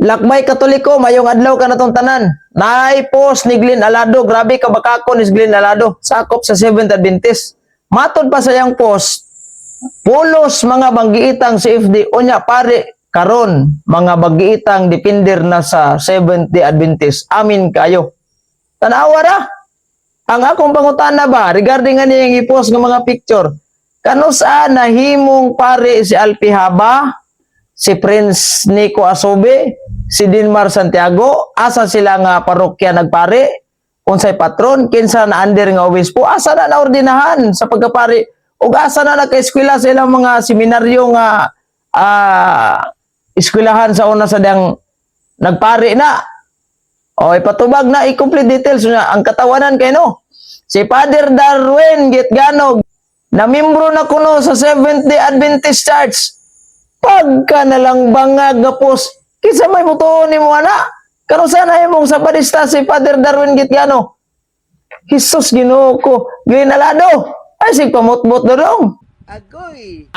Lakbay Katoliko, mayong adlaw ka natong tanan. Naay post ni Glenn Alado, grabe ka bakako ni Glenn Alado, sakop sa Seventh Adventist. Matod pa sa iyang post, pulos mga banggiitang CFD, unya pare karon mga banggiitang depender na sa Seventh Day Adventist. Amin kayo. Tanawa ra. Ang akong pangutana ba regarding ani yung i-post ng mga picture, kanusa nahimong pare si Alpi Haba, si Prince Nico Asobe, si Dinmar Santiago, asa sila nga parokya nagpare, unsay patron, kinsa na under nga obispo, asa na naordinahan sa pagkapari, ug asa na nakaeskwela sa ilang mga seminaryo nga eskwelahan sa una sa diyang nagpari na. O ipatubag na i-complete details na ang katawanan kay no. Si Father Darwin Gitgano na membro na kuno sa Seventh Day Adventist Church. Pagka nalang bangag nga post, kinsa may mutuo nimo ana? Karon sana imong sapadista si Father Darwin Gitgano. Jesus, Ginoo ko, ginalado. Ay sig pamutbot dodong. Agoy!